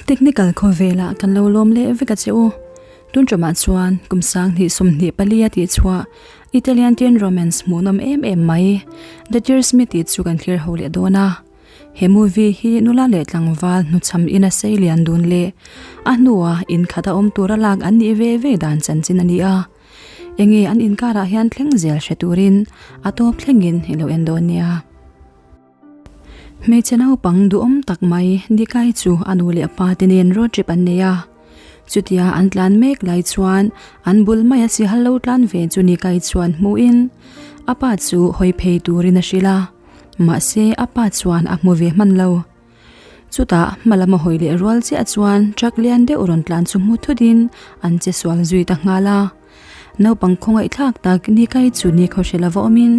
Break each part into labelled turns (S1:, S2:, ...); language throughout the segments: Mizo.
S1: Technical khawvelah kan lo lawm leh vek a che u. Tun ṭumah chuan kum 2024 a tihchhuah Italian teen romance hmuhnawm em em mai The Tearsmith tih chu kan thlir ho leh dawn a. He movie hi nula leh tlangval hnuchham ina sei lian dun leh a hnua inkhat a awm tura lak an nih ve ve dan chanchin a ni a. Enge an inkarah hian thleng zel hre turin a tawp thlengin i lo en dawn nia. Hmeichhe naupang duhawm tak mai Nikai chu a nu leh a pa te nen road trip an nei a. Chutia an tlan mek lai chuan an bul maia sihal lo tlan ve chu Nikai chuan hmuhin a pa chu hawi phei turin a hrilh a. Mahse a pa chuan a hmu ve hman lo. Chutah hma lama hawi leh rual chiah chuan truck lian deuh rawn tlan chu hmu thutin an che sual zui ta nghal a. Naupang khawngaihthlak tak Nikai chu ni khawhre lova awmin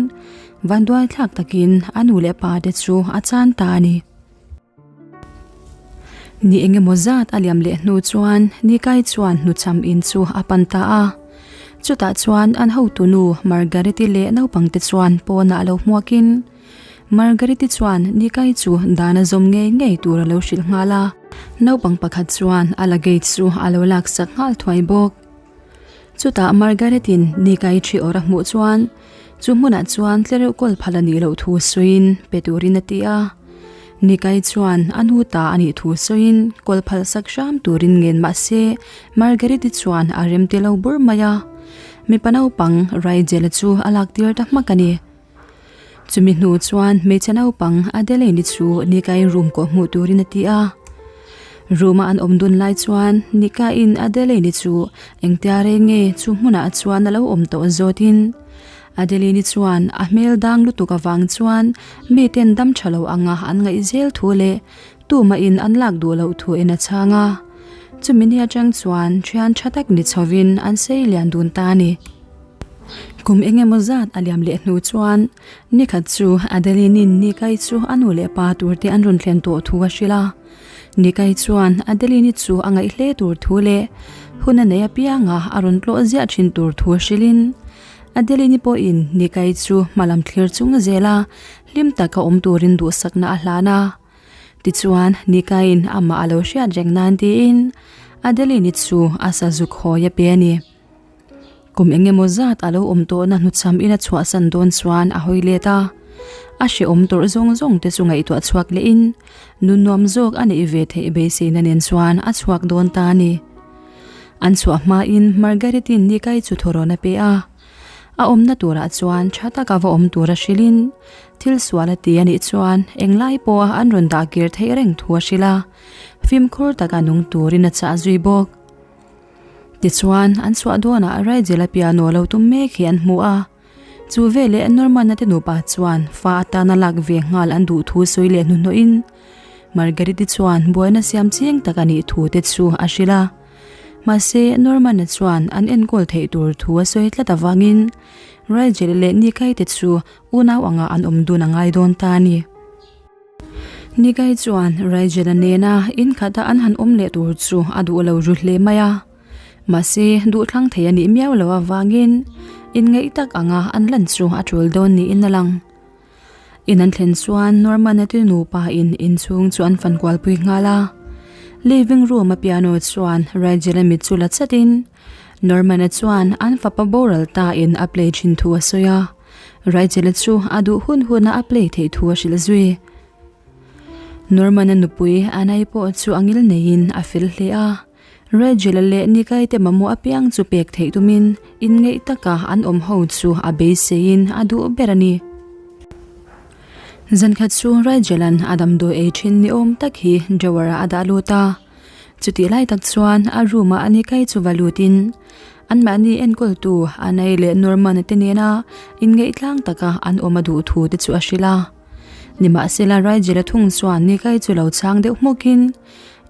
S1: vanduaithlak takin a nu leh pa te chu a chan ta a ni. Ni engemaw zat a liam leh hnu chuan Nikai chuan hnuchham in chu a pan ta a. Chutah chuan an hotunu Margareti leh naupangte chuan pawnah lo hmuakin Margareti chuan Nikai chu dan a zawm ngei ngei tur a lo hrilh nghal a. Naupang pakhat chuan a luggage chu a lo laksak nghal thuai bawk. Chutah Margaret-in Nikai thi awr a hmuh chuan chu hmunah chuan tlereuh kawl phal a nih loh thu sawiin pe turin a ti a. Nikai chuan a nu ta a nih thu sawiin kawl phal sak hram turin ngen mah se Margaret-i chuan a rem ti lo bur mai a. Mipa naupang Rigel-a chu a lak tir ta hmak a ni. Chumi hnu chuan hmeichhe naupang Adelaine-i chu Nika-i room kawh hmuh turin a ti a. Room-a an awm dun lai chuan Nika-in Adelaine-i chu engtia rei nge chu hmunah chuan a lo awm tawh zawtin Adelaine-i chuan a hmel dang lutuk avang chuan miten dam tha lo anga an ngaih zel thu leh tumahin an lak duh loh thu in a chhang a. Chumi ni atang chuan thian tha tak ni chhovin an sei lian dun ta a ni. Kum eng emaw zat a liam leh hnu chuan nikhat chu Adeline-in Nikai chu a nu leh pa tur te an rawn thlen tawh thu a hrilh a. Nikai chuan Adeline-i chu a ngaih hle tur thu leh hun a nei apianga a rawn tlawh ziah thin tur thu a hrilhin Adeline-i pawhin Nikai chu hmalam thlir chung zela hlim taka awm turin duhsakna a hlan a. Tichuan Nikaiin amah a lo hriat reng nan tiin Adeline-i chu a sazuk hawi a pe a ni. Kum eng emaw zat a lo awm tawhna hnuchham in a chhuahsan dawn chuan a hawi let a, a hrehawm tawrh zawng zawng te chu ngaihtuah chhuak leh in nun nuam zawk a neih ve theih beiseina nen chuan a chhuak dawn ta a ni. An chhuah hma in Margaret-in Nikai chu thawrawn a pe a, a awmna turah chuan tha taka va awm tura hrilh in thil sual a ti a nih chuan englai pawha an rawn dah kir theih reng thu a hrilh a, fimkhur taka nung turin a chah zui bawk. Tichuan, an chhuah dawnah Rigel-a piano lo tum mek hi an hmu a. Chu veleh Norman-a te nupa chuan fa atana lak ve nghal an duh thu sawi leh hnuhnawhin Margaret-i chuan buaina siam chiang tak a nih thu te chu a hrilh a. Mahse, Norman-a chuan an enkawl theih tur thu a sawi tlat avangin Rigel leh Nick-i te chu unau anga an awm dun a ngai dawn ta a ni. Nikai chuan Rigel-a nena inkhata an han awm leh tur chu a duh lo ru hle mai a. Mahse, duhthlang thei a nih miau loh avangin inngeih tak anga an lan chu a tul dawn niin a lang. In an thlen chuan Norman-a te nupa in inchhung chu an fan kualpui nghal a. Living room-a piano chuan Rigel-a mit chu la chatin Norman-a chuan an fapa boral ta in a play thin thu a sawi a. Rachel-a chu a duh hun huna a play theih thu a hrilh zui. Norman-a nupui Anna-i pawh chu a ngil neiin a fel hle a. Rachel-a leh Nick-i te mamawh apiang chu pek theih tumin inngeih taka an awm ho chu a beiseiin a duh ber a ni. Zankhat chu Rachel-a'n a damdawi ei thin ni awm tak hi drawer-ah a dah lut a. Chutih lai tak chuan a room-ah Nick-i chu va lutin Anmahni enkawltu Anai leh Norman-a te nena inngaihtlang taka an awm a duh thu te chu a hrilh a. Nimahsela Rigel-a thung chuan Nikai chu lo chhang deuh hmawkin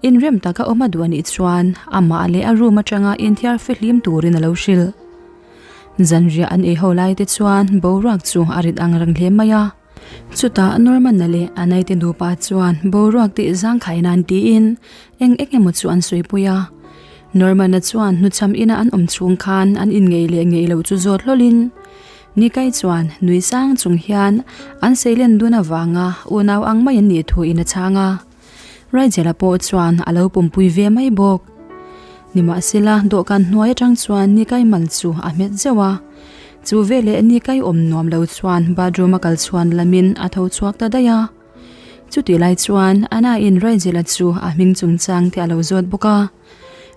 S1: inrem taka awm a duh a nih chuan amah leh a room atanga inthiar fihlim turin a lo hrilh. Zanriah an ei ho lai te chuan boruak chu a rit ang reng hle mai a. Chutah Norman-a leh Anai te nupa chuan boruak tih zangkhai nan tiin eng eng emaw chu an sawipui a. Norman-a chuan hnuchham ina an awm chhung khan an inngei leh ngei lo chu zawt hlawlin Nikai chuan nui sang chung hian an seilen dun avanga unau ang mai an nih thu in a chhang a. Rigel-a pawh chuan a lo pumpui ve mai bawk. Nimahsela, dawhkan hnuai atang chuan Nikai mal chu a hmet zeuh a. Chu veleh Nikai awm nuam lo chuan bathroom a kal chhuan lamin a tho chhuak ta daih a. Chutih lai chuan Anna-in Rigel-a chu a hming chungchang te a lo zawt bawk a.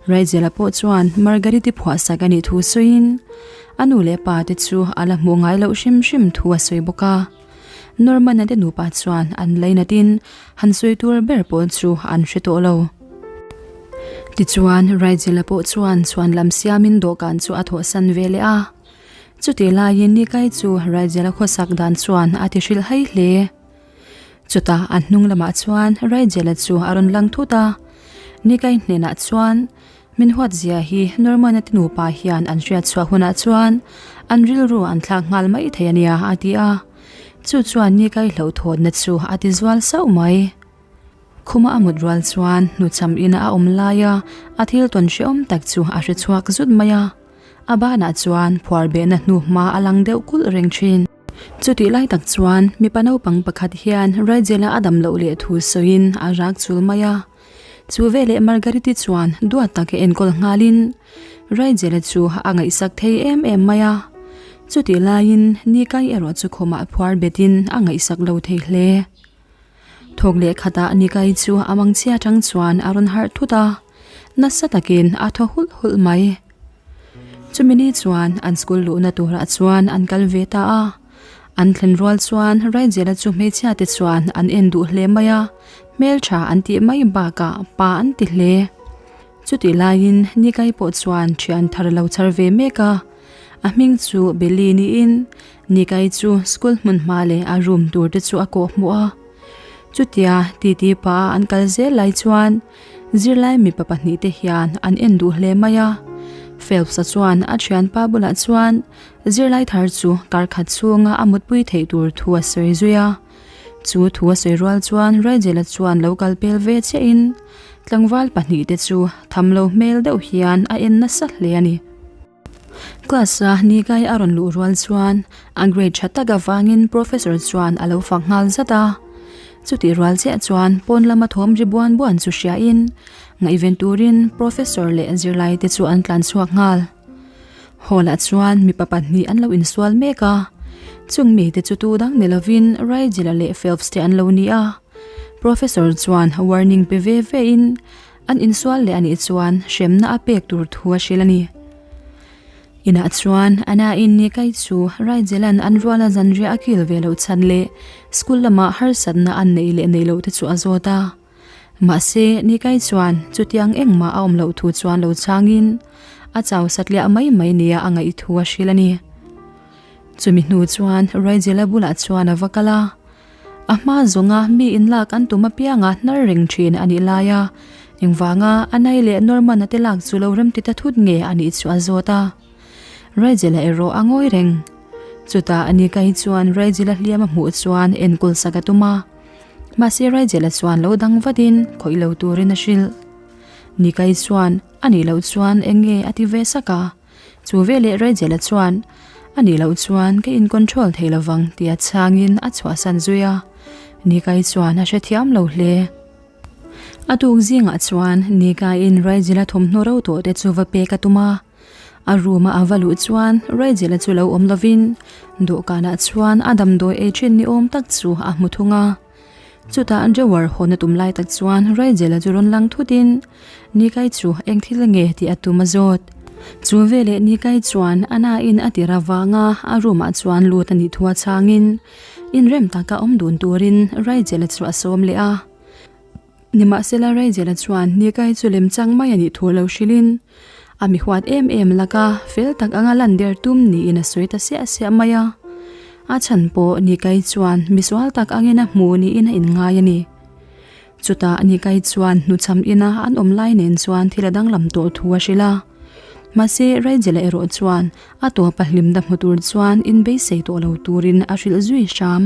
S1: Rigel-a pawh chuan Margariti phuahsak a nih thu sawiin a nu leh pa te chu a la hmuh ngai loh hrim hrim thu a sawi bawk a. Norman-a te nupa chuan an lainatin han sawi tur ber pawh chu an hre tawh lo. Tichuan, Rigel-a pawh chuan chhuan lam siamin dawhkan chu a thawhsan ve leh a. Chutih laiin Nikai chu Rigel-a khawsak dan chuan a ti hrilh hai hle. Chutah a hnung lamah chuan Rigel-a chu a rawn lang thut a. Nikai hnenah chuan, Min huat zia hi Norman-a te nupa hian an hriat chhuah hunah chuan an rilru an thlak nghal mai thei a nia, a ti a. Chu chuan Nikai hlauhthawnna chu a ti zual sauh mai. Khuma a mut rual chuan hnuchham ina a awm laia a thil tawn hrehawm tak chu a hre chhuak zut mai a. A banah chuan phuar behna hnu hma a lang deuh kulh reng thin. Chutih lai tak chuan mipa naupang pakhat hian Rigel-a a dam loh leh thu sawiin a rak chul mai a. Chu veleh Margariti chuan duat taka enkawl nghalin Rigel-a chu a ngaihsak thei em em mai a. Chutih laiin Nikai erawh chu khumah phuar betin a ngaihsak lo thei hle. Thawk leh khatah Nikai chu a mangchhia atang chuan a rawn harh thut a, nasa takin a thaw hulh hulh mai. Chumi ni chuan an school luhna turah chuan an kal ve ta a, an thlen rual chuan Rigel-a chu hmeichhia te chuan an en duh hle mai a, hmeltha an tih mai bakah pa an ti hle. Chutih laiin Nikai pawh chuan thian thar a lo chhar ve mek a, a hming chu Billy niin Nikai chu school hmun hma leh a room tur te chu a kawh hmuh a. Chutia titi pa an kal zel lai chuan zirlai mipa pahnihte hian an en duh hle mai a. Phelps-a chuan a thianpa bulah chuan zirlai thar chu kar khat chhunga a mutpui theih tur thu a sawi zui a. Chu thu a sawi rual chuan Rigel-a chuan lo kal pel ve chiahin tlangval pahnihte chu tham lo hmel deuh hian a en nasa hle a ni. Class-a Nikai a rawn luh rual chuan a grade tha tak avangin professor chuan a lo fak nghal zat a. Chutih rual chiah chuan pawn lama thawm ri buan buan chu hriain ngaihven turin professor leh zirlaite chu an tlan chhuak nghal. Hall-ah chuan mipa pahnih an lo insual mek a, chung mite chu tu dang ni lovin Rigel-a leh Phelps te an lo ni a. Professor chuan warning pe ve vein An insual leh anih chuan hremna a pek tur thu a hrilh a ni. Inah chuan Anna-in Nikai chu Rigel-a'n an ruala zanriah a kil ve loh chhan leh school lamah harsatna an neih leh neih loh te chu a zawt a. Mahse, Nikai chuan chutiang engmah a awm loh thu chuan lo chhangin a chau satliah mai mai nia a ngaih thu a hrilh a ni. Chumi hnu chuan Rigel-a bulah chuan a va kal a. A hma zawnga mi inlak an tum apianga hnar reng thin a nih lai a, engvanga Anai leh Norman-a te lak chu lo remti ta thut nge a nih chu a zawt a. Rigel-a erawh a ngawi reng. Chutah Anika hi chuan Rigel-a hliam a hmuh chuan enkawl sak a tum a. Mahse Rigel-a chuan lo dang vatin khawih lo turin a hrilh. Nikai chuan a nih loh chuan eng nge a ti ve sak a. Chu veleh Rigel-a chuan, A nih loh chuan ka in control thei lovang tia chhangin a chhuahsan zui a. Nikai chuan a hrethiam lo hle. A tuk zingah chuan Nikaiin Rigel-a thawmhnaw ro tawh te chu va pek a tum a. A room-a a va luh chuan Rigel-a chu lo awm lovin dawhkanah chuan a damdawi ei thin ni awm tak chu a hmu thung a. Chutah drawer hawn a tum lai tak chuan Rigel-a chu rawn lang thutin Nikai chu eng thil nge tih a tum a zawt. Chu veleh Nikai chuan a nain a tir avanga a room ah chuan lut a nih thu a chhangin inrem taka awm dun turin Rigel-a chu a sawm leh a. Nimahsela Rigel-a chuan Nikai chu lemchang mai a nih thu lo hrilhin a mi huat em em laka fel tak anga lan der tum niin a sawi ta siah siah mai a. A chhan pawh Nikai chuan misual tak angin a hmu niin a inngai a ni. Chutah Nikai chuan hnuchham ina an awm lai nen chuan thil a danglam tawh thu a hrilh a. Mahse Rigel-a erawh chuan a tawpa hlimna hmu tur chuan inbeisei tawh lo turin a hrilh zui hram.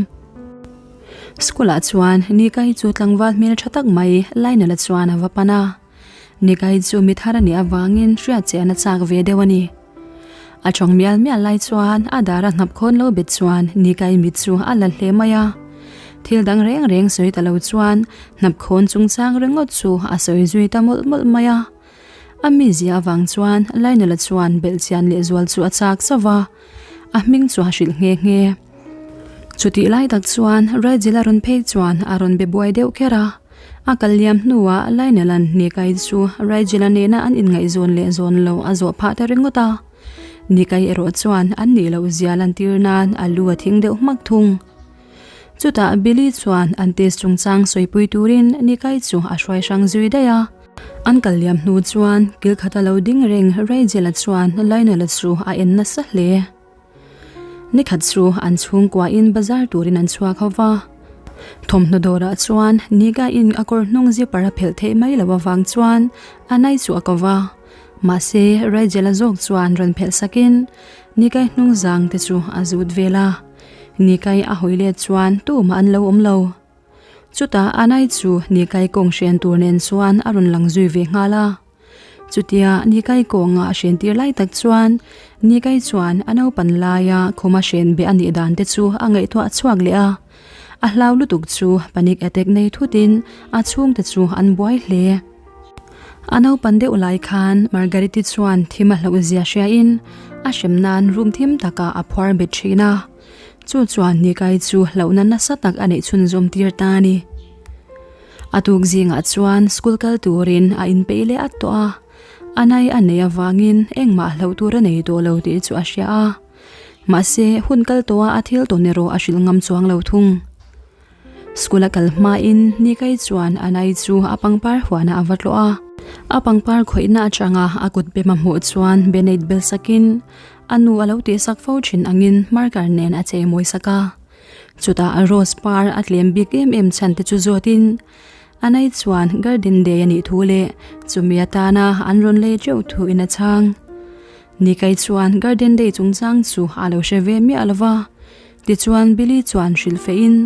S1: School-ah chuan Nikai chu tlangval hmel tha tak mai Lionel-a chuan a va pan a. Nikai chu mi thar a nih avangin hriat che an a chak ve deuh a ni. A tawng mial mial lai chuan a dar a hnap khawn lo bet chuan Nikai mit chu a la hle mai a. Thil dang reng reng sawi ta lo chuan hnapkhawn chungchang ringawt chu a sawi zui ta mawlh mawlh mai a. A mizia avang chuan Lionel-a chuan belhchian lehzual chu a chak zauh va, a hming chu a hrilh nghe nghe. Chutih lai tak chuan Rigel-a rawn phei chuan a rawn be buai deuh kher a. A kal liam hnuah Lionel-a'n Nikai chu Rigel-a nena an inngaihzawn leh zawn lo a zawh phah ta ringawt a. Nikai erawh chuan an nih loh zia lantir nan a lu a thing deuh hmak thung. Chutah Billy chuan an test chungchang sawipui turin Nikai chu a hruai hrang zui daih a. An kal liam hnu chuan kil khata lo ding reng Rigel-a chuan Lionel-a chu a en nasa hle. Nikhat chu an chhungkuain bazar turin an chhuak ho va. Thawmhnaw dawrah chuan Nikai-in a kawr hnung zipper a phelh theih mai loh avang chuan a nai chu a ko va. Mahse, Rigel-a zawk chuan rawn phelh sakin Nikai hnung zang te chu a zut vel a. Nikai a hawi let chuan tumah an lo awm lo. Chutah Anai chu Nikai kawng hrian tur nen chuan a rawn lang zui ve nghal a. Chutia Nikai kawnga a hrian tir lai tak chuan Nikai chuan a naupan laia khuma hrian beh a nih dan te chu a ngaihtuah chhuak leh a. A hlau lutuk chu panic attack nei thutin a chhungte chu an buai hle. A naupan deuh lai khan Margareti chuan thim a hlauh zia hriain a hrem nan room thim takah a phuar bet thin a. Chu chuan Nikai chu hlauhna nasa tak a neih chhunzawm tir ta a ni. A tuk zingah chuan school kal turin a inpeih leh at tawh a, a nai a neih avangin engmah hlauh tur a nei tawh lo tih chu a hria a. Mahse, hun kal tawha a thil tawn erawh a hrilh ngam chuang lo thung. School a kal hmain Nikai chuan a nai chu a pangpar huanah a va tlawh a. A pangpar khawihna atanga a kut pem a hmuh chuan Beneit bel sakin a nu a lo tihsak fo thin angin marker nen a chei mawi sak a. Chutah rose par a tlem bik em em chhan te chu zawtin a nai chuan garden day a nih thu leh chumi atana an rawn lei teuh thu in a chhang. Nikai chuan garden day chungchang chu a lo hre ve miah lo va. Tichuan Billy chuan hrilh fehin,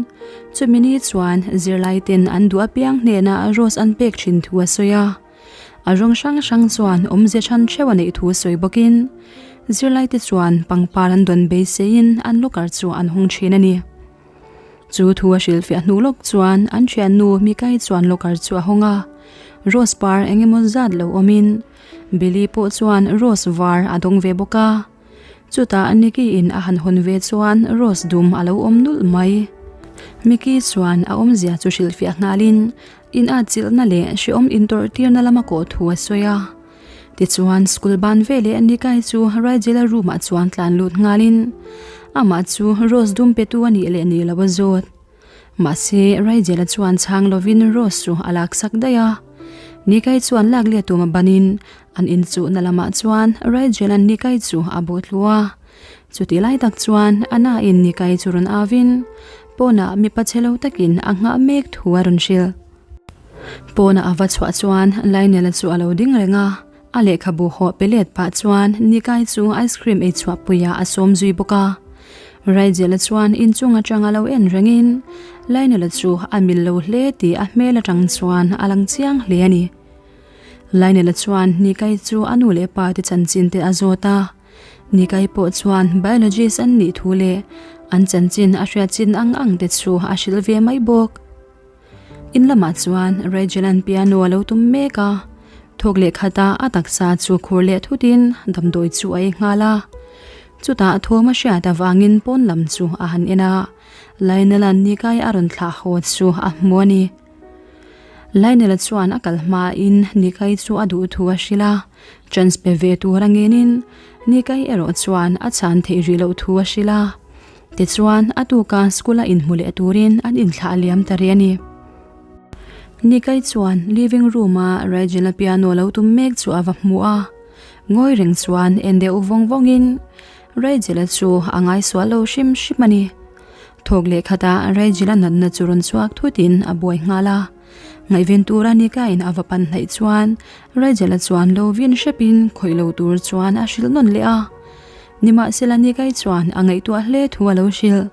S1: chumi ni chuan zirlai ten an duh apiang hnenah rose an pek thin thu a sawi a. A rawng hrang hrang chuan awmze chhan theuh a neih thu sawi bawkin, zirlai te chuan pangpar an dawn beiseiin an locker chu an hawng thin a ni. Chu thu a hrilhfiah hnu lawk chuan an thiannu Mikai chuan locker chu a hawng a, rose par eng emaw zat lo awmin Billy pawh chuan rose var a dawng ve bawk a. Chutah Nicky in a han hawn ve chuan Rose dum a lo awm nulh mai. Mickey chuan a awmzia chu hrilhfiah nghalin in at chilhna leh hrehawm intawrh tirna lama kawh thu a sawi a. Tichuan school ban veleh Nikai chu Rigel-a room ah chuan tlan lut nghalin amah chu Rose dum petu a nih leh nih lo a zawt. Mahse, Rigel-a chuan chhang lovin Rose chu a laksak daih a. Nikai chuan lak let tum a banin an inchuhna lamah chuan Rigel-a'n Nikai chu a bawh thlu a. Chutih lai tak chuan Anna in Nikai chu rawn avin pawnah mipa chhe lo takin a nghah mek thu a rawn hrilh. Pawnah a va chhuah chuan Lionel-a chu a lo ding reng a, a lehkhabu hawh pe let pah chuan Nikai chu ice cream ei chhuah puiah a sawm zui bawk a. Rigel-a chuan inchung atanga lo en rengin Lionel-a chu a mil lo hle tih a hmel atang chuan a lang chiang hle a ni. Lionel-a chuan Nikai chu a nu leh pa te chanchin te a zawt a. Nikai pawh chuan biologist an nih thu leh an chanchin a hriat chin ang ang te chu a hrilh ve mai bawk. In lamah chuan Rigel-a'n piano a lo tum mek a, thawk leh khata a taksa chu khur leh thutin damdawi chu a ei nghal a. Chutah thawm a hriat avangin pawn lam chu a han en a, Lionel-a'n Nikai a rawn thlah haw chu a hmu a ni. Lionel-a chuan a kal hmain Nikai chu a duh thu a hrilh a, chance pe ve tur a ngenin Nikai erawh chuan a chhan theih rih loh thu a hrilh a. Tichuan, a tuka school-a inhmu leh turin an inthlah liam ta rih a ni. Nikai chuan living room-a Rigel-a piano lo tum mek chu a va hmu a. Ngawi reng chuan en deuh vawng vawngin Rigel-a chu a ngaisual lo hrim hrim a ni. Thawk leh khatah Rigel-a natna chu rawn chhuak thutin a buai nghal a. Ngaihven tura Nikaiin a va pan hnaih chuan Rigel-a chuan lo vin hrepin khawih lo tur chuan a hrilh nawn leh a. Nimahsela Nikai chuan a ngaihtuah hle thu a lo hrilh.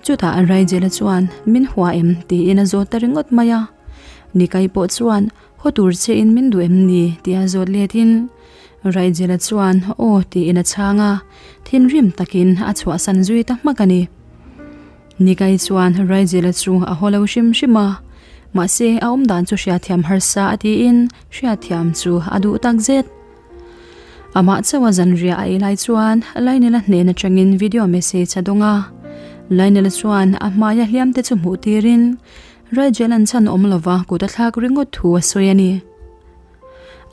S1: Chutah Rigel-a chuan min hua em tiin a zawt ta ringawt mai a. Nikai pawh chuan haw tur che in min duh em ni tia zawt letin Rigel-a chuan aw tiin a chhang a, thinrim takin a chhuahsan zui ta hmak a ni. Nikai chuan Rigel-a chu a haw lo hrim hrim a, mahse a awmdan chu hriatthiam harsa a tiin hriatthiam chu a duh tak zet. Amah chauha zanriah a ei lai chuan Lionel-a hnen atangin video message a dawng a. Lionel-a chuan a hmaia hliam te chu hmuh tirin Rigel-a'n chhan awm lova kut a thlak ringawt thu a sawi a ni.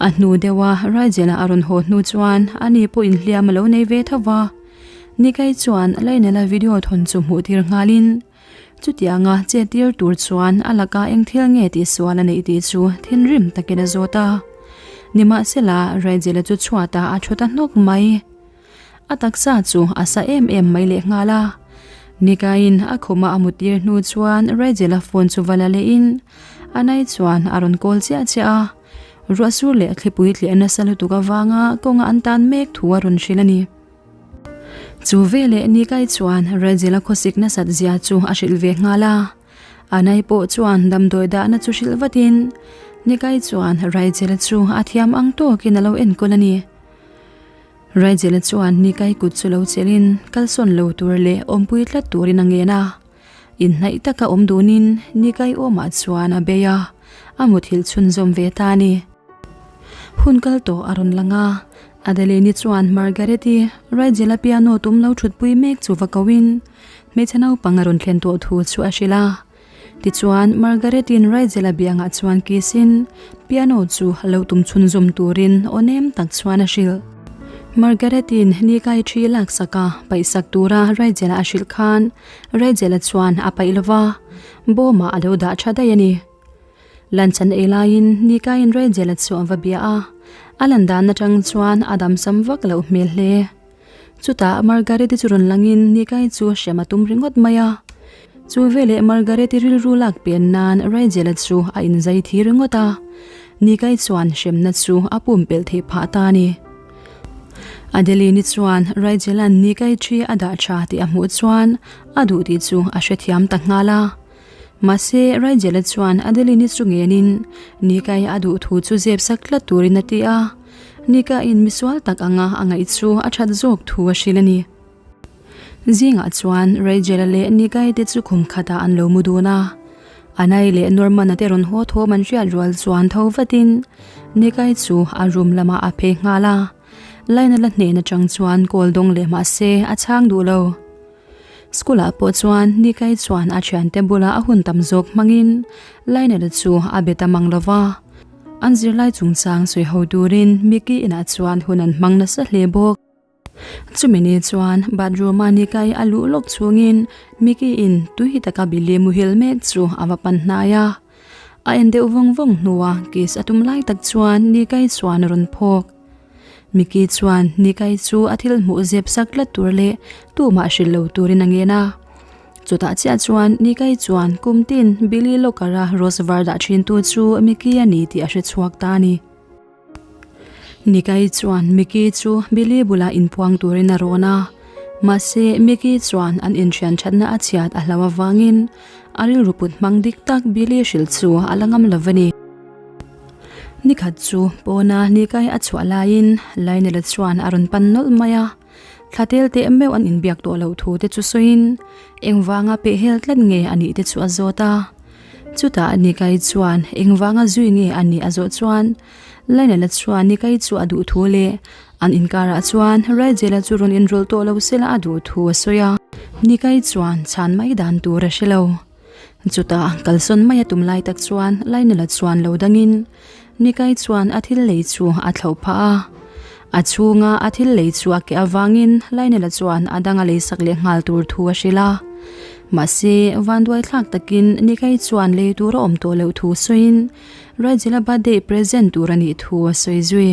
S1: A hnu deuha Rigel-a a rawn haw hnu chuan ani pawhin hliam a lo nei ve tho va. Nikai chuan Lionel-a video thawn chu hmuh tir nghalin Chutianga che tir tur chuan a laka eng thil nge tih sual a neih tih chu thinrim takin a zawt a. Nimahsela, Rigel-a chu chhuatah a thu ta hnawk mai. A taksa chu a sa em em mai lehnghal a. Nikaiin a khuma a mutir hnu chuan Rigel-a phone chu va la lehin a nai chuan a rawn call chiah chiah a. Ruahsur leh thlipui tliah nasa lutuk avanga kawnga an tan mek thu a rawn hrilh a ni. Chu veleh Nikai chuan Rajela khawsik nasat zia chu a hrilh ve nghal a. Anai pawh chuan damdawi dahna chu hrilh vatin Nikai chuan Rajela chu a thiam ang tawkin a lo enkawl a ni. Rajela chuan Nikai kut chu lo chelhin kalsawn lo tur leh awmpui tlat turin a ngen a. Inhnaih taka awm dunin Nikai awmah chuan a bei a, a muthilh chhunzawm ve ta a ni. Hun kal tawh a rawn lang a, Adeline-i chuan Margaret-i Rigel-a piano tum lo thutpui mek chu va koin hmeichhe naupang a rawn thlen tawh thu chu a hrilh a. Tichuan, Margaret-i'n Rigel-a biangah chuan kiss-in piano chu lo tum chhunzawm turin aw nem tak chuan a hrilh. Margaret-i'n ni kai thi laksak a paihsak tura Rigel-a a hrilh khan Rigel-a chuan a paih lo va, bawmah a lo dah tha daih a ni. Lanchan ei laiin Nikaiin Rachel-a chu a va bia a, a lan dan atang chuan a damsam vak loh hmel hle. Chutah Margaret-i chu rawn langin Nikai chu hrem a tum ringawt mai a. Chu veleh Margaret-i rilru lak pen nan Rachel-a chu a inzai thi ringawt a, Nikai chuan hremna chu a pumpelh theih phah ta a ni. Adeline-i chuan Rachel-a'n Nikai thi a dah tha tih a hmuh chuan a duh tih chu a hrethiam ta nghal a. Mahse, Rigel-a chuan Adeline-i chu ngenin Nika-i a duh thu chu zep sak tlat turin a ti a. Nika-in misual tak anga a ngaih chu a that zawk thu a hrilh a ni. Zingah chuan Rigel-a leh Nika-i te chu khum khatah an lo mu dun a. Anai leh Norman-a te rawn haw thawm an hriat rual chuan tho vatin Nika-i chu a room lamah a phei nghal a. Line-a la hnen atang chuan call dawng leh mahse a chhang duh lo. School ah pawh chuan Nikai chuan a thiante bula a hun tam zawk hmangin Lionel chu a be ta mang lova. An zirlai chungchang sawi ho turin Mickey inah chuan hun an hmang nasa hle bawk. Chumi ni chuan bathroom a Nikai a luh lawk chungin Mickey in tui taka Billy muhil mek chu a va pan hnai a. A en deuh vawng vawng hnua kiss a tum lai tak chuan Nikai chuan a rawn phawk. Mickey chuan Nikai chu a thil hmuh zep sak tlat tur leh tumah hrilh lo turin a ngen a. Chutah chiah chuan Nikai chuan kum tin Billy Locker-a rose var dah thintu chu Mickey a ni tih a hre chhuak ta a ni. Nikai chuan Mickey chu Billy bulah inpuang turin a rawn a, mahse Mickey chuan an inthian thatna a chhiat a hlau avangin a rilru put hmang dik tak Billy hrilh chu a la ngam lo a ni. Nikhat chu pawna nikai a chhuah laiin Lionel-a chuan a rawn pan nawlh mai a, thla tel teh meuh an inbiak tawh loh thu te chu sawiin engvanga pehhel tlat nge a nih te chu a zawt a. Chutah Nikai chuan engvanga zui nge a nih a zawh chuan Lionel-a chuan Nikai chu a duh thu leh an inkarah chuan Rigel-a chu rawn inrawlh tawh lo sela a duh thu a sawi a. Nikai chuan chhan mai dan tur a hre lo. Chutah kalsawn mai a tum lai tak chuan Lainala chuan lo dangin Nikai chuan a thil lei chu a thlauh phah a. A chhunga a thil lei chu a keh avangin Lainala chuan a dang a lei sak leh nghal tur thu a hrilh a. Mahse, vanduai thlak takin Nikai chuan lei tur a awm tawh loh thu sawiin Rajela birthday present tur a nih thu a sawi zui.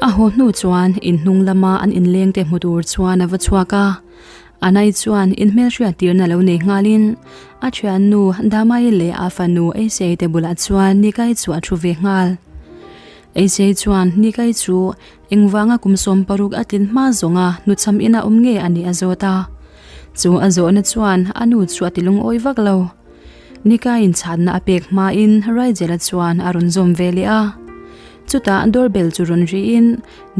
S1: A haw hnu chuan inhnung lama an inlengte hmu tur chuan a va chhuak a. Anai chuan inhmelhriat tirna lo nei nghalin a thiannu Damai leh a fanu Eisei te bulah chuan Nikai chu a thu ve nghal. Eisei chuan Nikai chu engvanga kum 60 a tlin hma zawnga hnuchham ina awm nge a nih a zawt a. Chu a zawhna chuan a nu chu a ti lungawi vak lo. Nikaiin chhanna a pek hmain Rigel-a chuan a rawn zawm ve leh a. Chutah doorbell chu rawn riin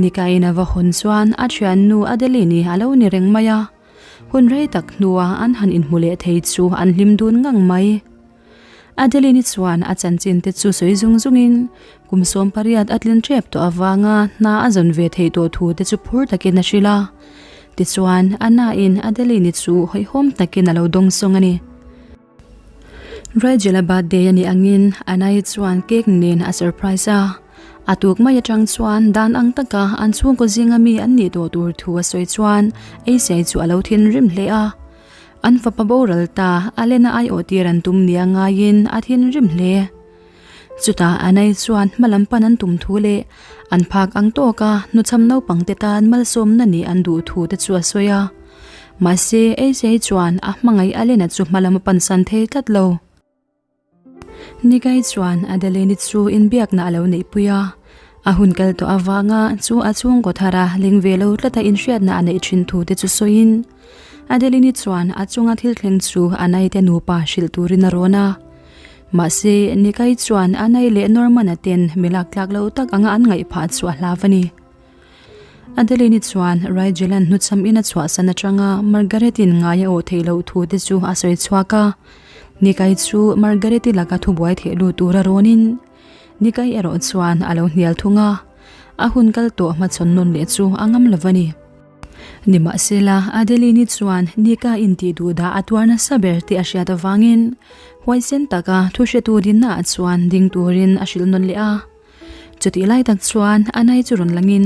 S1: Nikaiin a va hawn chuan a thiannu Adeline-i a lo ni reng mai a. Hun rei tak hnua an han inhmu leh thei chu an hlim dun ngang mai. Adeline-i chuan a chanchin te chu sawi zung zungin kum 18 a tlin tep tawh avanga hna a zawn ve theih tawh thu te chu phur takin a hrilh a. Tichuan, Anna-in Adeline-i chu hawihhawm takin a lo dawngsawng a ni. Rigel-a birthday a nih angin Anna-i chuan cake nen a surprise a. A tuk mai atang chuan dan ang taka an chhungkaw zinga mi an nih tawh tur thu a sawi chuan Asia-i chu a lo thinrim hle a. An fapa boral ta Alena aiawh tir an tum nia ngaiin a thinrim hle. Chutah Anai chuan hmalam pan an tum thu leh an phak ang tawka hnuchham naupangte tan malsawmna nih an duh thu te chu a sawi a. Mahse, Asia-i chuan a hmangaih Alena chu hmalam a pansan thei tlat lo. Nikai chuan Adeline-i chu inbiakna a lo neihpui a, a hun kal tawh avanga chu a chhungkaw thara ling ve lo tlata inhriatna a neih thin thu te chu sawiin Adeline-i chuan a chunga thil thleng chu a naite nupa hrilh turin a rawn a. Mahse, Nikai chuan a nai leh Norman-a ten mi laktlak lo tak anga an ngaih phah chu a hlau a ni. Adeline-i chuan Rigel-a'n hnuchham in a chhuahsan atanga Margaret-i'n ngai a awh theih loh thu te chu a sawi chhuak a. Nikai chu Margaret-i laka thubuai theh lut tur a rawnin Nikai erawh chuan a lo hnial thung a, a hun kal tawh hmachhawn nawn leh chu a ngam lo a ni. Nimahsela, Adeline-i chuan Nika intih duh dah a tuar nasa ber tih a hriat avangin huaisen taka thuhretu dinnaah chuan ding turin a hrilh nawn leh a. Chutih lai tak chuan Anai chu rawn langin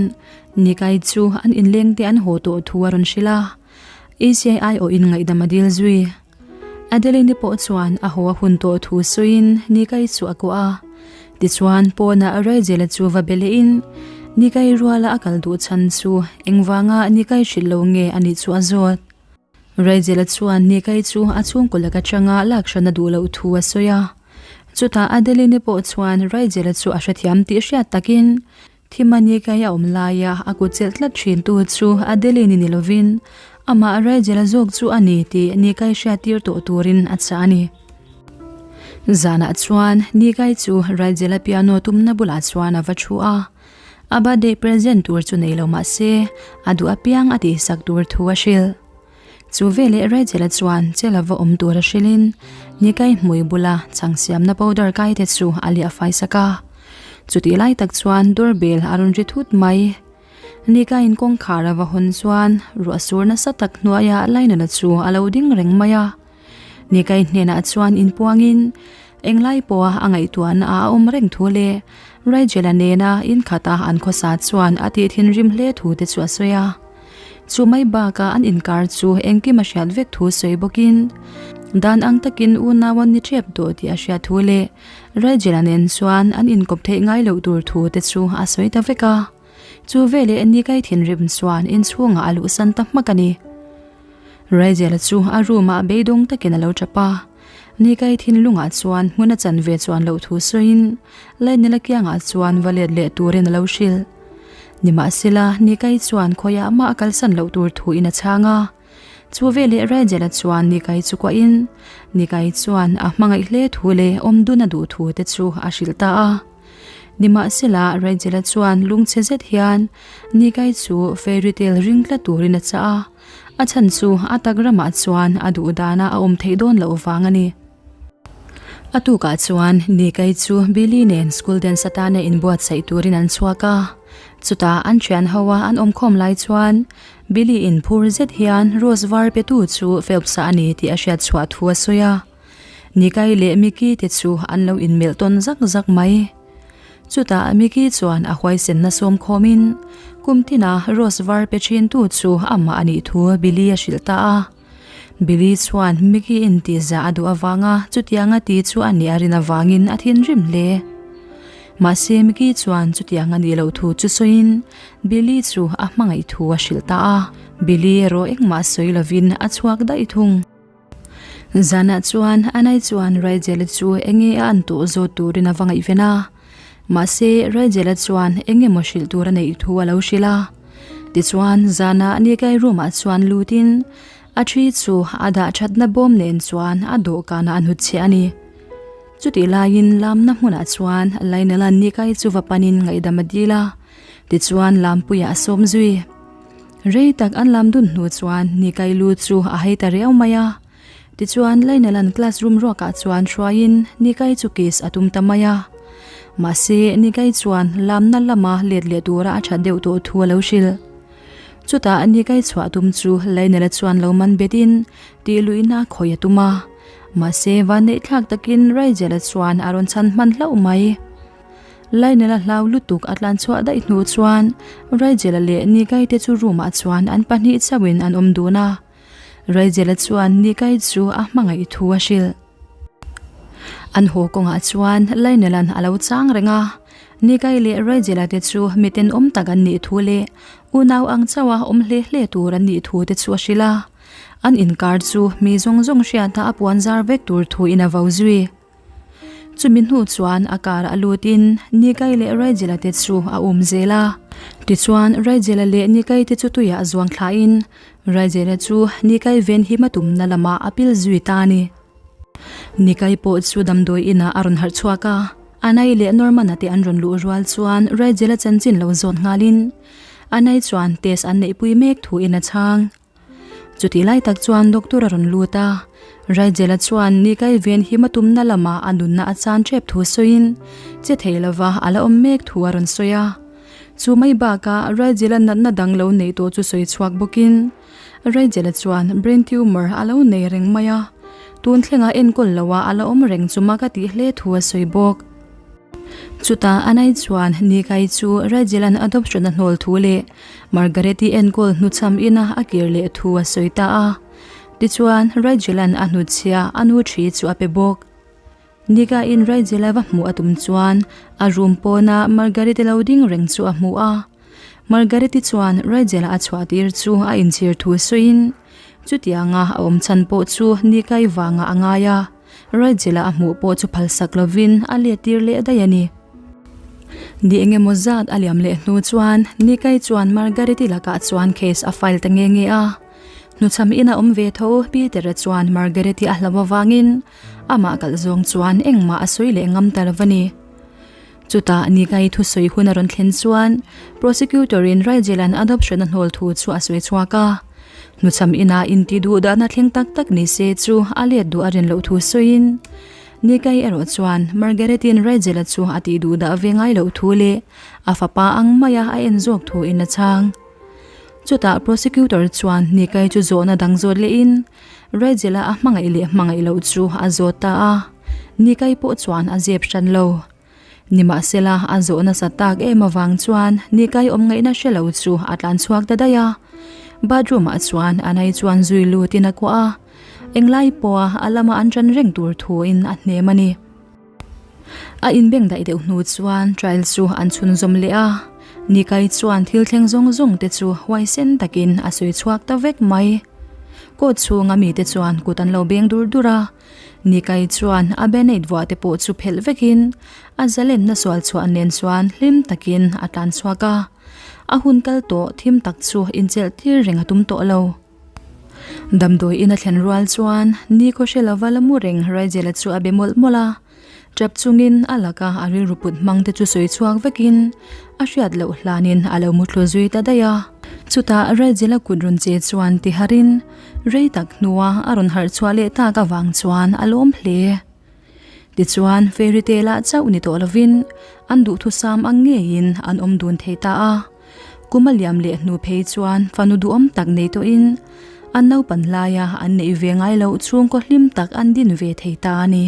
S1: Nikai chu an inleng te an haw tawh thu a rawn hrilh a, ACI awhin ngaihdam a dil zui. Adeline pawh chuan a haw a hun tawh thu sawiin Nikai chu a kuah a. Tichuan pawnah Rigel-a chu va be lehin Nikai ruala a kal duh chhan chu engvanga Nikai hrilh lo nge a nih chu a zawt. Rigel-a chuan Nikai chu a chhungkaw lak atanga lak hran a duh loh thu a sawi a. Chutah Adeline pawh chuan Rigel-a chu a hrethiam tih hriat takin Thima Nikai a awm laia a kut chelh tlat thintu chu Adeline ni lovin amah Rigel-a zawk chu a ni tih Nikai hriattir tawh turin a chah a ni. Zanah chuan Nikai chu Rigel-a piano tumna bulah chuan a va thu a. A birthday present tur chu nei lo mah se, a duh apiang a tihsak tur thu a hrilh. Chu veleh Rachel-a chuan chela va awm tur a hrilhin Nikai hmui bula chhang siamna powder kai te chu a liah fai sak a. Chutih lai tak chuan doorbell a rawn ri thut mai. Nikaiin kawngkhar a va hawn chuan ruah sur nasa tak hnuaiah Lainana chu a lo ding reng mai a. Nikai hnenah chuan inpuangin englai pawha a ngaihtuahna a awm reng thu leh Rigel-a nena inkhata an khawsa chuan a tih thinrim hle thu te chu a sawi a. Chu mai bakah an inkar chu engkim a hriat vek thu sawi bawkin dan ang takin unau an ni tep tawh tih a hriat thu leh Rigel-a nen chuan an inkawp theih ngai loh tur thu te chu a sawi ta vek a. Chu veleh Nikai thinrim chuan inchhungah a luhsan ta hmak a ni. Rigel-a chu a room-ah beidawng takin a lo tap a. Nikai thinlungah chuan hmun a chan ve chuan loh thu sawiin Lainela kiangah chuan va let leh turin a lo hrilh. Nimahsela, Nikai chuan khawiah mah a kalsan loh tur thuin a chhang a. Chu veleh Rigel-a chuan Nikai chu kuahin Nikai chuan a hmangaih hle thu leh awmdun a duh thu te chu a hrilh ta a. Nimahsela, Rigel-a chuan lungchhe zet hian Nikai chu fairy tale ring tlat turin a chah a. A chhan chu a tak ramah chuan a duh dana a awm theih dawn loh vang a ni. A tukah chuan Nikai chu Billy nen school dance atana inbuatsaih turin an chhuak a. Chutah an thian ho a an awmkhawm lai chuan Billy in phur zet hian Rose var petu chu Phelps-a a ni tih a hriat chhuah thu a sawi a. Nikai leh Mickey te chu an lo inmelh tawn zak zak mai. Chutah Mickey chuan a huaisenna sawm khawmin kum tina Rose var pe thintu chu amah a nih thu Billy a hrilh ta a. Billy chuan Mickey in tihzah a duh avanga chutianga ti chu a nih a rin avangin a thinrim hle. Mahse Mickey chuan chutiang a nih loh thu chu sawiin Billy chu a hmangaih thu a hrilh ta a. Billy erawh engmah sawi lovin a chhuak daih thung. Zanah chuan Anai chuan Rigel-a chu enge a an tawh zawt turin a va ngaihven a. Mahse, Rigel-a chuan eng emaw hrilh tur a neih thu a lo hrilh a. Tichuan, zanah Nikai room-ah chuan lutin a thi chu a dah thatna bawm nen chuan a dawhkanah a hnutchhiah a ni. Chutih laiin lamna hmunah chuan Lionel-a'n Nikai chu va panin ngaihdam a dil a, tichuan lampuiah a sawm zui. Rei tak an lam dun hnu chuan Nikai lu chu a hei ta riau mai a. Tichuan Lainalan classroom ruakah chuan hruaiin Nikai chu kiss a tum ta mai a. Mahse Nikai chuan lamna lama let leh tura a that deuh tawh thu a lo hrilh. Chutah Nikai chhuah tum chu Lainala chuan lo man betin tih luihna khawi a tum a. Mahse vanneih thlak takin Raijela chuan a rawn chhan hman hlauh mai. Lainela hlau lutuk a tlan chhuah daih hnu chuan Raijela leh Nikai te chu room ah chuan an pahnih chauhin an awm dun a. Raijela chuan Nikai chu a hmangaih thu a hrilh. An haw kawngah chuan Lainelan a lo chang reng a, Nikai leh Raijela te chu mi tenawm tak an nih thu leh unau ang chauha awm hle hle tur an nih thu te chu a hrilh a. An inkar chu mi zawng zawng hriata a puan zar vek tur thuin a vo zui. Chumi hnu chuan a car a lutin Nikai leh Raijela te chu a um zel a. Tichuan Raijela leh Nikai te chu tuiah zuang thlain Raijela chu Nikai ven him a tumna lamah a pil zui ta a ni. Nikai pawh chu damdawi inah a rawn harh chhuak a, Anai leh Norman-a te an rawn luh rual chuan Raijela chanchin lo zawt nghalin Anai chuan test an neihpui mek thuin a chhang. Chutih lai tak chuan doctor a rawn lut a, Raijela chuan Nikai ven him a tumna lamah a nunna a chan tep thu sawiin che thei lova a la awm mek thu a rawn sawi a. Chu mai bakah Raijela natna dang lo neih tawh chu sawi chhuak bawkin Raijela chuan brain tumor a lo nei reng mai a, tun thlenga enkawl loha a la awm reng chu mak a tih hle thu a sawi bawk. Chutah Anai chuan Nikai chu Rajelan adoption a hnawl thu leh Margaret-i enkawl hnuchham ina a kir leh thu a sawi ta a. Tichuan, Rajelan a hnutchhia a nu thi chu a pe bawk. Nikaiin Rajela va hmuh a tum chuan a room pawna Margaret-i lo ding reng chu a hmu a. Margaret-i chuan Rajela a chhuah tir chu a inchhir thu sawiin chutianga a awm chhan pawh chu Nikai vangah a ngai a. Rajela a hmuh pawh chu phalsak lovin a let tir leh daih a ni. Ni eng emaw zat a liam leh hnu chuan Nikai chuan Margaret-i lakah chuan case a file ta nge nge a. Hnuchham ina awm ve tho Peter-a chuan Margaret-i a hlauh avangin amah kalh zawng chuan engmah a sawi leh ngam ta lo a ni. Chutah Nikai thusawi hun a rawn thlen chuan Prosecutor-in Rajel-a'n adoption a hnawl thu chu a sawi chhuak a. Hnuchham inah inti duh dahna thleng tak tak ni se chu a let duh a rin loh thu sawiin Nikai erawh chuan Margaret-in Rajel-a chu a tih duh dah ve ngai loh thu leh a fapa ang maia a en zawk thuin a chhang. Chutah Prosecutor chuan Nikai chu zawhna dang zawt lehin Rajel-a a hmangaih leh hmangaih loh chu a zawt ta a, Nikai pawh chuan a zep hran lo. Nimahsela, a zawh nasa tak em avang chuan Nikai awm ngaihna hre lo chu a tlan chhuak ta daih a. Bathroom ah chuan Anai chuan zui lutin a kuah a, englai pawha a lama an ṭan reng tur thuin a hnem a ni. A inbeng daih deuh hnu chuan trial chu an chhunzawm leh a, Nikai chuan thil thleng zawng zawng te chu huaisen takin a sawi chhuak ta vek mai. Court chhunga mite chuan kut an lo beng dur dur a. Nikai chuan a band-aid vuah te pawh chu phelh vekin a zalenna sual chhuah nen chuan hlim takin a tlan chhuak a. A hun kal tawh thim tak chu inchelh tir reng a tum tawh lo. Damdawi in a thlen rual chuan ni khaw hre lova la mu reng Raijela chu a be mawlh mawlh a. Tap chungin a laka a rilru put hmang te chu sawi chhuak vekin a hriat loh hlanin a lo muthlu zui ta daih a. Chutah Raijela kut rawn che chuan ti harin rei tak hnua a rawn harh chhuah leh tak avang chuan a lawm hle. Tichuan fairy tale ah chauh ni tawh lovin an duhthusam ang ngeiin an awm dun thei ta a. Kum a liam leh hnu phei chuan fanu duhawm tak nei tawhin an naupan laia an neih ve ngai loh chhungkaw hlim tak an din ve thei ta a ni.